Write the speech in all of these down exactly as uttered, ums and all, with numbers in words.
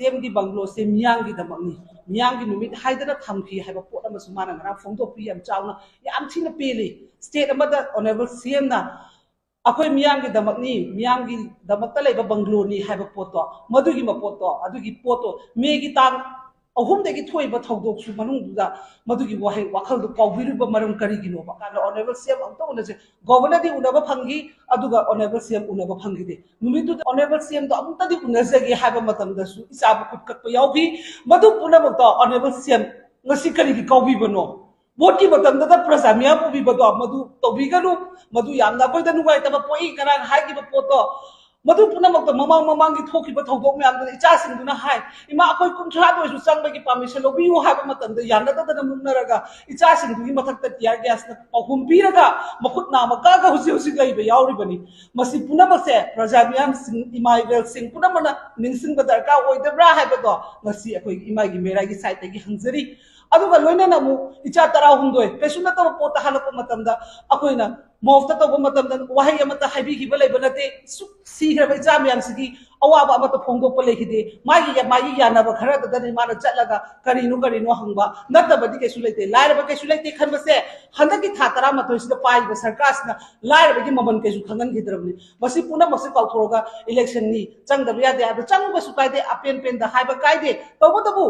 ꯁꯤ ꯑꯦꯝꯒꯤ ꯕꯪꯒ꯭ꯂꯣꯁꯦ ꯃꯤꯌꯥꯝꯒꯤꯗꯃꯛꯅꯤ, ꯃꯤꯌꯥꯝꯒꯤ ꯅꯨꯃꯤꯠ ꯍꯥꯏꯗꯅ ꯊꯝꯈꯤ ꯍꯥꯏꯕ ꯄꯣꯠ ꯑꯃꯁꯨ ꯃꯥꯅ ꯉꯔꯥꯡ ꯐꯣꯡꯗꯣꯛꯄꯤ꯫ ꯌꯥꯝ ꯆꯥꯎꯅ, ꯌꯥꯝ ꯊꯤꯅ ꯄꯦꯜꯂꯤ꯫ ꯁ꯭ꯇꯦꯠ ꯑꯃꯗ ꯑꯣꯅꯔꯦꯕꯜ ꯁꯤ ꯑꯦꯝꯅ ꯑꯩꯈꯣꯏ ꯃꯤꯌꯥꯝꯒꯤꯗꯃꯛꯅꯤ, ꯃꯤꯌꯥꯝꯒꯤꯗꯃꯛꯇ ꯂꯩꯕ ꯕꯪꯒ꯭ꯂꯣꯅꯤ ꯍꯥꯏꯕ ꯄꯣꯠꯇꯣ, ꯃꯗꯨꯒꯤ ꯃꯄꯣꯠꯇꯣ, ꯑꯗꯨꯒꯤ ꯄꯣꯠꯇꯣ ꯃꯦꯒꯤ ꯇꯥꯡ ꯑꯍꯨꯝꯗꯒꯤ ꯊꯣꯛꯏꯕ ꯊꯧꯗꯣꯛꯁꯨ ꯃꯅꯨꯡꯗꯨꯗ ꯃꯗꯨꯒꯤ ꯋꯥꯍꯩ ꯋꯥꯈꯜꯗꯨ ꯀꯥꯎꯕꯤꯔꯤꯕ ꯃꯔꯝ ꯀꯔꯤꯒꯤꯅꯣꯕ? ꯀꯥꯟꯗ ꯑꯣꯅꯔꯦꯕꯜ ꯁꯤ ꯑꯦꯝ ꯑꯃꯨꯛꯇ ꯎꯅꯁꯦ꯫ ꯒꯣꯚꯔꯅꯔꯗꯤ ꯎꯅꯕ ꯐꯪꯈꯤ, ꯑꯗꯨꯒ ꯑꯣꯅꯔꯦꯕꯜ ꯁꯤ ꯑꯦꯝ ꯎꯅꯕ ꯐꯪꯈꯤꯗꯦ꯫ ꯅꯨꯃꯤꯠꯇꯨꯗ ꯑꯣꯅꯔꯦꯕꯜ ꯁꯤ ꯑꯦꯝꯗꯣ ꯑꯃꯨꯛꯇꯗꯤ ꯎꯅꯖꯒꯦ ꯍꯥꯏꯕ ꯃꯇꯝꯗꯁꯨ ꯏꯆꯥ ꯃꯈꯨꯠ ꯀꯛꯄ ꯌꯥꯎꯈꯤ꯫ ꯃꯗꯨ ꯄꯨꯝꯅꯃꯛꯇꯣ ꯑꯣꯅꯔꯦꯕꯜ ꯁꯤ ꯑꯦꯝ ꯉꯁꯤ ꯀꯔꯤꯒꯤ ꯀꯥꯎꯕꯤꯕꯅꯣ? ꯚꯣꯠꯀꯤ ꯃꯇꯝꯗꯨꯗ ꯄ꯭ꯔꯖꯥ ꯃꯤꯌꯥꯝ ꯎꯕꯤꯕꯗꯣ ꯃꯗꯨ ꯇꯧꯕꯤꯒꯅꯨ꯫ ꯃꯗꯨ ꯌꯥꯝꯅ ꯑꯩꯈꯣꯏꯗ ꯅꯨꯡꯉꯥꯏꯇꯕ ꯄꯣꯛꯏ꯫ ꯉꯔꯥꯡ ꯍꯥꯏꯈꯤꯕ ꯄꯣꯠꯇꯣ, ꯃꯗꯨ ꯄꯨꯝꯅꯃꯛꯇꯣ ꯃꯃꯥꯡ ꯃꯃꯥꯡꯒꯤ ꯊꯣꯛꯈꯤꯕ ꯊꯧꯗꯣꯛ ꯃꯌꯥꯝꯗꯨꯗ ꯏꯆꯥꯁꯤꯡꯗꯨꯅ ꯍꯥꯏ, "ꯏꯃꯥ, ꯑꯩꯈꯣꯏ ꯀꯨꯟꯊ꯭ꯔꯥꯗ ꯑꯣꯏꯔꯁꯨ ꯆꯪꯕꯒꯤ ꯄꯥꯔꯃꯤꯁꯟ ꯂꯧꯕꯤꯌꯨ" ꯍꯥꯏꯕ ꯃꯇꯝꯗ ꯌꯥꯅꯗꯗꯅ ꯃꯨꯛꯅꯔꯒ ꯏꯆꯥꯁꯤꯡꯗꯨꯒꯤ ꯃꯊꯛꯇ ꯇꯤꯌꯥꯔ ꯒ꯭ꯌꯥꯁꯅ ꯄꯥꯎꯈꯨꯝ ꯄꯤꯔꯒ ꯃꯈꯨꯠ ꯅꯥꯝꯃ ꯀꯛꯑꯒ ꯍꯧꯖꯤꯛ ꯍꯧꯖꯤꯛ ꯂꯩꯕ ꯌꯥꯎꯔꯤꯕꯅꯤ꯫ ꯃꯁꯤ ꯄꯨꯝꯅꯃꯛꯁꯦ ꯄ꯭ꯔꯖꯥ ꯃꯤꯌꯥꯝꯁꯤꯡ, ꯏꯃꯥ ꯏꯕꯦꯜꯁꯤꯡ ꯄꯨꯝꯅꯃꯛꯅ ꯅꯤꯡꯁꯤꯡꯕ ꯗꯔꯀꯥꯔ ꯑꯣꯏꯗꯕ꯭ꯔꯥ ꯍꯥꯏꯕꯗꯣ ꯉꯁꯤ ꯑꯩꯈꯣꯏꯒꯤ ꯏꯃꯥꯒꯤ ꯃꯦꯔꯥꯒꯤ ꯁꯥꯏꯠꯇꯒꯤ ꯍꯪꯖꯔꯤ꯫ ꯑꯗꯨꯒ ꯂꯣꯏꯅꯅ ꯑꯃꯨꯛ ꯏꯆꯥ ꯇꯔꯥꯍꯨꯝꯗꯣꯏ ꯀꯩꯁꯨ ꯅꯠꯇꯕ ꯄꯣꯠꯇ ꯍꯜꯂꯛꯄ ꯃꯇꯝꯗ ꯑꯩꯈꯣꯏꯅ ꯃꯣꯐꯇ ꯇꯧꯕ ꯃꯇꯝꯗ ꯋꯥꯍꯩ ꯑꯃꯠꯇ ꯍꯥꯏꯕꯤꯈꯤꯕ ꯂꯩꯕ ꯅꯠꯇꯦ꯫ ꯁꯨꯛ ꯁꯤꯈ꯭ꯔꯕ ꯏꯆꯥ ꯃꯌꯥꯝꯁꯤꯒꯤ ꯑꯋꯥꯕ ꯑꯃꯠꯇ ꯐꯣꯡꯗꯣꯛꯄ ꯂꯩꯈꯤꯗꯦ꯫ ꯃꯥꯒꯤ, ꯃꯥꯒꯤ ꯌꯥꯅꯕ ꯈꯔꯗꯨꯗꯅꯤ ꯃꯥꯅ ꯆꯠꯂꯒ ꯀꯔꯤꯅꯣ ꯀꯔꯤꯅꯣ ꯍꯪꯕ, ꯅꯠꯇꯕꯗꯤ ꯀꯩꯁꯨ ꯂꯩꯇꯦ꯫ ꯂꯥꯏꯔꯕ ꯀꯩꯁꯨ ꯂꯩꯇꯦ ꯈꯟꯕꯁꯦ ꯍꯟꯗꯛꯀꯤ ꯊꯥ ꯇꯔꯥꯃꯥꯊꯣꯏꯁꯤꯗ ꯄꯥꯏꯔꯤꯕ ꯁꯔꯀꯥꯔꯁꯤꯅ ꯂꯥꯏꯔꯕꯒꯤ ꯃꯃꯜ ꯀꯩꯁꯨ ꯈꯪꯍꯟꯈꯤꯗ꯭ꯔꯕꯅꯤ꯫ ꯃꯁꯤ ꯄꯨꯝꯅꯃꯛꯁꯦ ꯀꯥꯎꯊꯣꯛꯑꯒ ꯏꯂꯦꯛꯁꯟꯅꯤ, ꯆꯪꯗꯕ ꯌꯥꯗꯦ ꯍꯥꯏꯕꯗ ꯆꯪꯕꯁꯨ ꯀꯥꯏꯗꯦ, ꯑꯄꯦꯟ ꯄꯦꯟꯗ ꯍꯥꯏꯕ ꯀꯥꯏꯗꯦ꯫ ꯇꯧꯕꯇꯕꯨ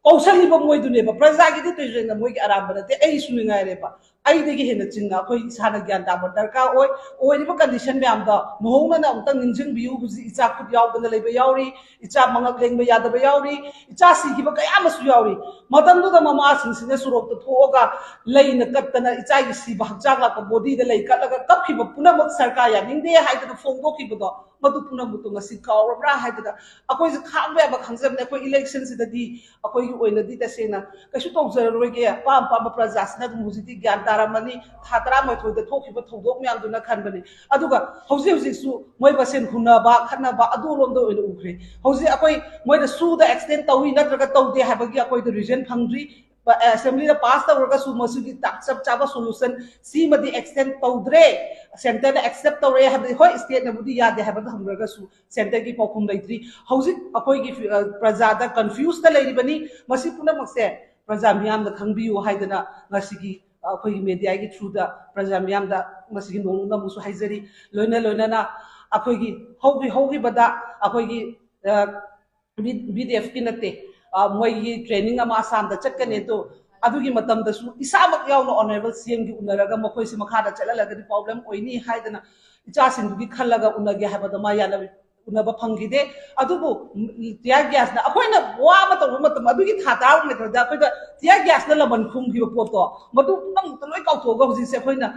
ꯀꯧꯁꯜꯂꯤꯕ ꯃꯣꯏꯗꯨꯅꯦꯕ, ꯄ꯭ꯔꯖꯥꯒꯤꯗꯤ ꯇꯣꯏꯖꯣꯏꯅ ꯃꯣꯏꯒꯤ ꯑꯔꯥꯟꯕ ꯅꯠꯇꯦ, ꯑꯩꯁꯨ ꯅꯨꯡꯉꯥꯏꯔꯦꯕ꯫ ꯑꯩꯗꯒꯤ ꯍꯦꯟꯅ ꯆꯤꯡꯅ ꯑꯩꯈꯣꯏ ꯏꯁꯥꯅ ꯒ꯭ꯌꯥꯟ ꯇꯥꯕ ꯗꯔꯀꯥꯔ ꯑꯣꯏ꯫ ꯑꯣꯏꯔꯤꯕ ꯀꯟꯗꯤꯁꯟ ꯃꯌꯥꯝꯗꯣ ꯃꯍꯧꯅꯅ ꯑꯃꯨꯛꯇꯪ ꯅꯤꯡꯁꯤꯡꯕꯤꯌꯨ꯫ ꯍꯧꯖꯤꯛ ꯏꯆꯥ ꯈꯨꯠ ꯌꯥꯎꯗꯅ ꯂꯩꯕ ꯌꯥꯎꯔꯤ, ꯏꯆꯥ ꯃꯉꯛ ꯂꯦꯡꯕ ꯌꯥꯗꯕ ꯌꯥꯎꯔꯤ, ꯏꯆꯥ ꯁꯤꯈꯤꯕ ꯀꯌꯥ ꯑꯃꯁꯨ ꯌꯥꯎꯔꯤ꯫ ꯃꯇꯝꯗꯨꯗ ꯃꯃꯥꯁꯤꯡꯁꯤꯅ ꯁꯣꯔꯣꯛꯇ ꯊꯣꯛꯑꯒ ꯂꯩꯅ ꯀꯠꯇꯅ ꯏꯆꯥꯒꯤ ꯁꯤꯕ ꯍꯛꯆꯥꯡ ꯂꯥꯛꯄ ꯕꯣꯗꯤꯗ ꯂꯩ ꯀꯠꯂꯒ ꯀꯞꯈꯤꯕ ꯄꯨꯝꯅꯃꯛ ꯁꯔꯀꯥꯔ ꯌꯥꯅꯤꯡꯗꯦ ꯍꯥꯏꯗꯅ ꯐꯣꯡꯗꯣꯛꯈꯤꯕꯗꯣ, ꯃꯗꯨ ꯄꯨꯝꯅꯃꯛꯇꯣ ꯉꯁꯤ ꯀꯥꯎꯔꯕ꯭ꯔꯥ ꯍꯥꯏꯗꯅ ꯑꯩꯈꯣꯏꯁꯨ ꯈꯥꯡꯕ ꯌꯥꯕ ꯈꯪꯖꯕꯅꯦ꯫ ꯑꯩꯈꯣꯏ ꯏꯂꯦꯛꯁꯟꯁꯤꯗꯗꯤ ꯑꯩꯈꯣꯏꯒꯤ ꯑꯣꯏꯅꯗꯤ ꯇꯁꯦꯡꯅ ꯀꯩꯁꯨ ꯇꯧꯖꯔꯔꯣꯏꯒꯦ, ꯑꯄꯥꯝ ꯑꯄꯥꯝꯕ ꯄ꯭ꯔꯖꯥꯁꯤꯅ ꯑꯗꯨꯝ ꯍꯧꯖꯤꯛꯇꯤ ꯒ꯭ꯌꯥꯟ ꯇꯥꯔꯝꯃꯅꯤ꯫ ꯊꯥ ꯇꯔꯥꯃꯥꯊꯣꯏꯗ ꯊꯣꯛꯈꯤꯕ ꯊꯧꯗꯣꯛ ꯃꯌꯥꯝꯗꯨꯅ ꯈꯟꯕꯅꯤ꯫ ꯑꯗꯨꯒ ꯍꯧꯖꯤꯛ ꯍꯧꯖꯤꯛꯁꯨ ꯃꯣꯏ ꯃꯁꯦꯟ ꯍꯨꯟꯅꯕ, ꯈꯠꯅꯕ ꯑꯗꯨꯔꯣꯝꯗ ꯑꯣꯏꯅ ꯎꯈ꯭ꯔꯦ꯫ ꯍꯧꯖꯤꯛ ꯑꯩꯈꯣꯏ ꯃꯣꯏꯅ ꯁꯨꯗ ꯑꯦꯛꯁꯇꯦꯟ ꯇꯧꯏ ꯅꯠꯇ꯭ꯔꯒ ꯇꯧꯗꯦ ꯍꯥꯏꯕꯒꯤ ꯑꯩꯈꯣꯏꯗ ꯔꯤꯖꯟ ꯐꯪꯗ꯭ꯔꯤ꯫ ꯑꯦꯁꯦꯝꯕ꯭ꯂꯤꯗ ꯄꯥꯁ ꯇꯧꯔꯒꯁꯨ ꯃꯁꯤꯒꯤ ꯆꯞ ꯆꯥꯕ ꯁꯣꯂꯨꯁꯟ ꯁꯤꯃꯗꯤ ꯑꯦꯛꯁꯇꯦꯟ ꯇꯧꯗ꯭ꯔꯦ, ꯁꯦꯟꯇꯔꯅ ꯑꯦꯛꯁꯦꯞ ꯇꯧꯔꯦ ꯍꯥꯏꯕꯗꯤ, ꯍꯣꯏ, ꯁ꯭ꯇꯦꯠꯅꯕꯨꯗꯤ ꯌꯥꯗꯦ ꯍꯥꯏꯕꯗ ꯍꯪꯈ꯭ꯔꯒꯁꯨ ꯁꯦꯟꯇꯔꯒꯤ ꯄꯥꯎꯈꯨꯝ ꯂꯩꯇ꯭ꯔꯤ꯫ ꯍꯧꯖꯤꯛ ꯑꯩꯈꯣꯏꯒꯤ ꯄ꯭ꯔꯖꯥꯗ ꯀꯟꯐ꯭ꯌꯨꯁꯇ ꯂꯩꯔꯤꯕꯅꯤ꯫ ꯃꯁꯤ ꯄꯨꯝꯅꯃꯛꯁꯦ ꯄ꯭ꯔꯖꯥ ꯃꯤꯌꯥꯝꯗ ꯈꯪꯕꯤꯌꯨ ꯍꯥꯏꯗꯅ ꯉꯁꯤꯒꯤ ꯑꯩꯈꯣꯏꯒꯤ ꯃꯦꯗꯤꯌꯥꯒꯤ ꯊ꯭ꯔꯨꯗ ꯄ꯭ꯔꯖꯥ ꯃꯤꯌꯥꯝꯗ ꯉꯁꯤꯒꯤ ꯅꯣꯡꯂꯨꯛꯅ ꯑꯃꯨꯛꯁꯨ ꯍꯥꯏꯖꯔꯤ꯫ ꯂꯣꯏꯅ ꯂꯣꯏꯅꯅ ꯑꯩꯈꯣꯏꯒꯤ ꯍꯧꯈꯤ ꯍꯧꯈꯤꯕꯗ ꯑꯩꯈꯣꯏꯒꯤ ꯕꯤ ꯗꯤ ꯑꯦꯐꯀꯤ ꯅꯠꯇꯦ, ꯃꯣꯏꯒꯤ ꯇ꯭ꯔꯦꯅꯤꯡ ꯑꯃ ꯑꯁꯥꯝꯗ ꯆꯠꯀꯅꯤ ꯑꯗꯣ, ꯑꯗꯨꯒꯤ ꯃꯇꯝꯗꯁꯨ ꯏꯁꯥꯃꯛ ꯌꯥꯎꯅ ꯑꯣꯅꯔꯦꯕꯜ ꯁꯤ ꯑꯦꯝꯒꯤ ꯎꯅꯔꯒ ꯃꯈꯣꯏꯁꯤ ꯃꯈꯥꯗ ꯆꯠꯍꯜꯂꯒꯗꯤ ꯄ꯭ꯔꯣꯕ꯭ꯂꯦꯝ ꯑꯣꯏꯅꯤ ꯍꯥꯏꯗꯅ ꯏꯆꯥꯁꯤꯡꯗꯨꯒꯤ ꯈꯜꯂꯒ ꯎꯅꯒꯦ ꯍꯥꯏꯕꯗ ꯃꯥ ꯌꯥꯅꯕ ꯎꯅꯕ ꯐꯪꯈꯤꯗꯦ꯫ ꯑꯗꯨꯕꯨ ꯇꯤꯌꯥꯔ ꯒ꯭ꯌꯥꯁꯅ ꯑꯩꯈꯣꯏꯅ ꯋꯥ ꯑꯃ ꯇꯧꯕ ꯃꯇꯝ ꯑꯗꯨꯒꯤ ꯊꯥ ꯇꯔꯥꯃꯨꯛ ꯂꯩꯈ꯭ꯔꯗ ꯑꯩꯈꯣꯏꯗ ꯇꯤꯌꯥꯔ ꯒ꯭ꯌꯥꯁꯅ ꯂꯃꯟ ꯈꯨꯝꯈꯤꯕ ꯄꯣꯠꯇꯣ, ꯃꯗꯨ ꯄꯨꯝꯅꯃꯛꯇ ꯂꯣꯏ ꯀꯥꯎꯊꯣꯛꯑꯒ ꯍꯧꯖꯤꯛꯁꯦ ꯑꯩꯈꯣꯏꯅ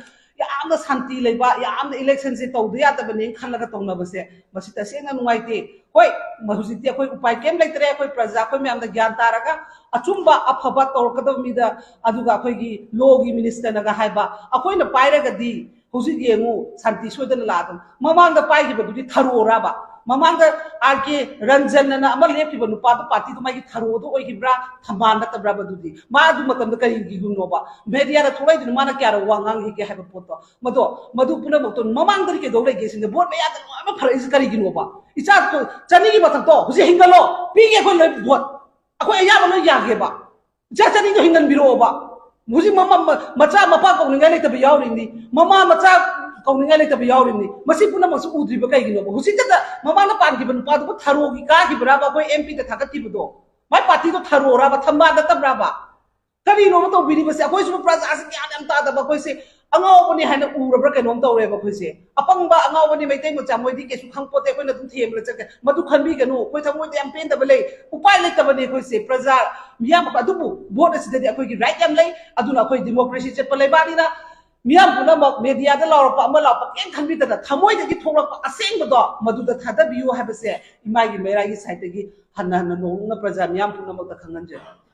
ꯌꯥꯝꯅ ꯁꯥꯟꯇꯤ ꯂꯩꯕ, ꯌꯥꯝꯅ ꯏꯂꯦꯛꯁꯟꯁꯦ ꯇꯧꯗ ꯌꯥꯗꯕꯅꯦꯅ ꯈꯜꯂꯒ ꯇꯧꯅꯕꯁꯦ, ꯃꯁꯤ ꯇꯁꯦꯡꯅ ꯅꯨꯡꯉꯥꯏꯇꯦ꯫ ꯍꯣꯏ, ꯍꯧꯖꯤꯛꯇꯤ ꯑꯩꯈꯣꯏ ꯎꯄꯥꯏ ꯀꯩꯝ ꯂꯩꯇ꯭ꯔꯦ꯫ ꯑꯩꯈꯣꯏ ꯄ꯭ꯔꯖꯥ, ꯑꯩꯈꯣꯏ ꯃꯌꯥꯝꯗ ꯒ꯭ꯌꯥꯟ ꯇꯥꯔꯒ ꯑꯆꯨꯝꯕ ꯑꯐꯕ ꯇꯧꯔꯛꯀꯗꯕ ꯃꯤꯗ, ꯑꯗꯨꯒ ꯑꯩꯈꯣꯏꯒꯤ ꯂꯣꯒꯤ ꯃꯤꯅꯤꯁꯇꯔꯅꯒ ꯍꯥꯏꯕ, ꯑꯩꯈꯣꯏꯅ ꯄꯥꯏꯔꯒꯗꯤ ꯍꯧꯖꯤꯛ ꯌꯦꯡꯉꯨ, ꯁꯥꯟꯇꯤ ꯁꯣꯏꯗꯅ ꯂꯥꯛꯑꯗꯧꯅꯤ꯫ ꯃꯃꯥꯡꯗ ꯄꯥꯏꯈꯤꯕꯗꯨꯗꯤ ꯊꯔꯣꯔꯕ? ꯃꯃꯥꯡꯗ ꯑꯥꯔ ꯀꯦ ꯔꯟꯖꯟ ꯑꯅ ꯑꯃ ꯂꯦꯞꯈꯤꯕ ꯅꯨꯄꯥꯗꯣ, ꯄꯥꯔꯇꯤꯗꯣ ꯃꯥꯒꯤ ꯊꯔꯣꯗꯣ ꯑꯣꯏꯈꯤꯕ꯭ꯔꯥ, ꯊꯝꯕꯥꯜ ꯅꯠꯇꯕ꯭ꯔꯕ? ꯑꯗꯨꯗꯤ ꯃꯥ ꯑꯗꯨ ꯃꯇꯝꯗ ꯀꯔꯤꯒꯤꯅꯣꯕ ꯃꯦꯗꯤꯌꯥꯗ ꯊꯣꯛꯂꯛꯏꯗꯨꯅ? ꯃꯥꯅ ꯀꯌꯥꯔ ꯋꯥ ꯉꯥꯡꯈꯤꯒꯦ ꯍꯥꯏꯕ ꯄꯣꯠꯇꯣ, ꯃꯗꯣ, ꯃꯗꯨ ꯄꯨꯝꯅꯃꯛꯇꯣ ꯃꯃꯥꯡꯗꯗꯤ ꯀꯩꯗꯧ ꯂꯩꯒꯦ ꯁꯤꯅꯦ꯫ ꯚꯣꯠ ꯃꯌꯥꯗ ꯂꯣꯏꯅꯃꯛ ꯐꯔꯛꯏꯁꯦ ꯀꯔꯤꯒꯤꯅꯣꯕ? ꯏꯆꯥ ꯆꯅꯤꯒꯤ ꯃꯊꯛꯇꯣ ꯍꯧꯖꯤꯛ ꯍꯤꯡꯒꯠꯂꯣ, ꯄꯤꯒꯦ ꯑꯩꯈꯣꯏ ꯂꯣꯏ ꯚꯣꯠ, ꯑꯩꯈꯣꯏ ꯑꯌꯥꯝꯕ ꯂꯣꯏ ꯌꯥꯒꯦꯕ꯫ ꯏꯆꯥ ꯆꯅꯤꯗꯣ ꯍꯤꯡꯍꯟꯕꯤꯔꯛꯑꯣꯕ꯫ ꯍꯧꯖꯤꯛ ꯃꯃꯥ, ꯃ-, ꯃꯆꯥ ꯃꯄꯥ ꯀꯧꯅꯤꯡꯉꯥꯏ ꯂꯩꯇꯕ ꯌꯥꯎꯔꯤꯕꯅꯤ, ꯃꯃꯥ ꯃꯆꯥ ꯀꯧꯅꯤꯡꯉꯥꯏ ꯂꯩꯇꯕ ꯌꯥꯎꯔꯤꯕꯅꯤ꯫ ꯃꯁꯤ ꯄꯨꯝꯅꯃꯛꯁꯨ ꯎꯗ꯭ꯔꯤꯕ ꯀꯩꯒꯤꯅꯣꯕ? ꯍꯧꯖꯤꯛꯇꯗ ꯃꯃꯥꯅ ꯄꯥꯟꯈꯤꯕ ꯅꯨꯄꯥꯗꯨꯕꯨ ꯊꯔꯣꯒꯤ ꯀꯥꯈꯤꯕ꯭ꯔꯥꯕ? ꯑꯩꯈꯣꯏ ꯑꯦꯝ ꯄꯤꯗ ꯊꯥꯒꯠꯈꯤꯕꯗꯣ, ꯃꯥꯏ ꯄꯥꯔꯇꯤꯗꯣ ꯊꯔꯣꯔꯕ, ꯊꯝꯕꯥꯜ ꯅꯠꯇꯕ꯭ꯔꯥꯕ? ꯀꯔꯤꯅꯣꯕ ꯇꯧꯕꯤꯔꯤꯕꯁꯦ? ꯑꯩꯈꯣꯏꯁꯤꯕꯨ ꯄ꯭ꯔꯖꯥꯁꯤ ꯒ꯭ꯌꯥꯟ ꯌꯥꯝ ꯇꯥꯗꯕ, ꯑꯩꯈꯣꯏꯁꯦ ꯑꯉꯥꯎꯕꯅꯤ ꯍꯥꯏꯅ ꯎꯔꯕ꯭ꯔꯥ ꯀꯩꯅꯣꯝ ꯇꯧꯔꯦꯕ ꯑꯩꯈꯣꯏꯁꯦ꯫ ꯑꯄꯪꯕ ꯑꯉꯥꯎꯕꯅꯤ ꯃꯩꯇꯩ ꯃꯆꯥ, ꯃꯣꯏꯗꯤ ꯀꯩꯁꯨ ꯈꯪꯄꯣꯠꯇꯦ, ꯑꯩꯈꯣꯏꯅ ꯑꯗꯨꯝ ꯊꯦꯝꯕꯗ ꯆꯠꯀꯦ꯫ ꯃꯗꯨ ꯈꯟꯕꯤꯒꯅꯨ, ꯑꯩꯈꯣꯏ ꯊꯃꯣꯏꯗ ꯌꯥꯝ ꯄꯦꯟꯗꯕ ꯂꯩ꯫ ꯎꯄꯥꯏ ꯂꯩꯇꯕꯅꯤ ꯑꯩꯈꯣꯏꯁꯦ, ꯄ꯭ꯔꯖꯥ ꯃꯤꯌꯥꯝ꯫ ꯑꯗꯨꯕꯨ ꯚꯣꯠ ꯑꯁꯤꯗꯗꯤ ꯑꯩꯈꯣꯏꯒꯤ ꯔꯥꯏꯠ ꯌꯥꯝ ꯂꯩ꯫ ꯑꯗꯨꯅ ꯑꯩꯈꯣꯏ ꯗꯤꯃꯣꯀ꯭ꯔꯦꯁꯤ ꯆꯠꯄ ꯂꯩꯕꯥꯛꯅꯤꯅ ꯃꯤꯌꯥꯝ ꯄꯨꯝꯅꯃꯛ ꯃꯦꯗꯤꯌꯥꯗ ꯂꯥꯎꯔꯛꯄ ꯑꯃ ꯂꯥꯎꯔꯛꯄ ꯀꯩꯝ ꯈꯟꯕꯤꯗꯅ ꯊꯃꯣꯏꯗꯒꯤ ꯊꯣꯛꯂꯛꯄ ꯑꯁꯦꯡꯕꯗꯣ ꯃꯗꯨꯗ ꯊꯥꯗꯕꯤꯌꯨ ꯍꯥꯏꯕꯁꯦ ꯏꯃꯥꯒꯤ ꯃꯩꯔꯥꯒꯤ ꯁꯥꯏꯠꯇꯒꯤ ꯍꯟꯅ ꯍꯟꯅ ꯅꯣꯡꯂꯨꯛꯅ ꯄ꯭ꯔꯖꯥ ꯃꯤꯌꯥꯝ ꯄꯨꯝꯅꯃꯛꯇ ꯈꯪꯍꯟꯖꯔꯤ꯫